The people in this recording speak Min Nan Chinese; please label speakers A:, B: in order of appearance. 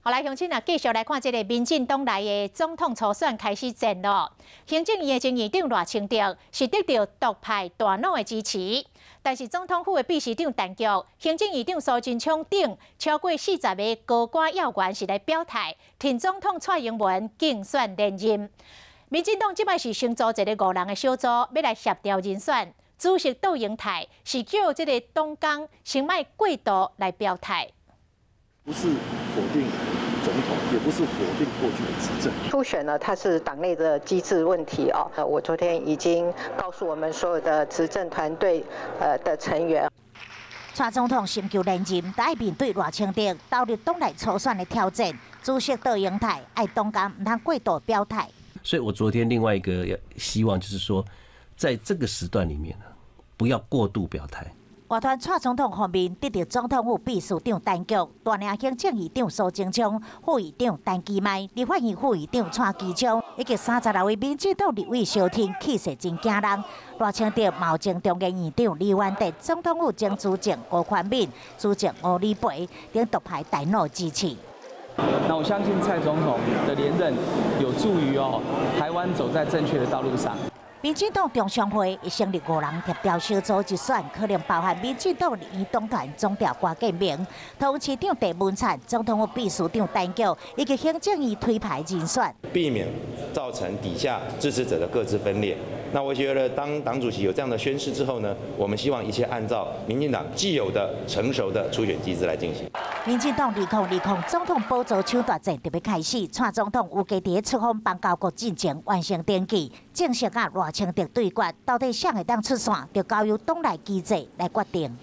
A: 好來，鄉親啊，繼續來看這个民進黨內的總統初選開始戰囉。行政院的前院長賴清德是得著獨派大腦的支持，但是總統府的秘書長陳菊、行政院長蘇貞昌等超過40个高官要員是來表態，挺總統蔡英文競選連任。民進黨這擺是先組一个五人的小組，欲來協調人選。主席杜英泰是叫這个黨工先莫過度來表態。
B: 不是否定總統，也不是否定過去的執政。
C: 初選呢，它是黨內的機制問題哦。我昨天已經告訴我們所有的執政團隊的成員。
D: 蔡總統尋求連任，愛面對賴清德投入黨內初選的挑戰。主席杜英泰愛黨工毋通過度表態。
E: 所以我昨天另外一個希望就是說，在這個時段裡面呢，不要過度表態。
D: 外傳蔡總統方面得著總統府秘書長陳菊、大領行政院長蘇貞昌、副院長陳其邁、立法院副院長蔡其昌，以及36位民進黨立委相挺，氣勢真驚人。賴清德嘛有前中研院長李元達、總統府前資政吳寬敏、資政吳理培等獨派大腦支持。
F: 那我相信蔡總統的連任有助於哦台灣走在正確的道路上。
D: 民進黨中常會會成立五人協調小組一選，可能包含民進黨立院黨團總召郭建明、桃園市長鄭文燦、總統府秘書長陳菊以及行政院推派人選，
G: 避免造成底下支持者的各自分裂。那我覺得，當黨主席有這樣的宣示之後呢，我們希望一切按照民進黨既有的成熟的初選機制來進行。
D: 民進黨2020總統寶座搶奪戰就欲開始，蔡總統預計佇出訪邦交國進前完成登記，正式佮賴清德對決，到底誰會當出線，就交由黨內機制來決定。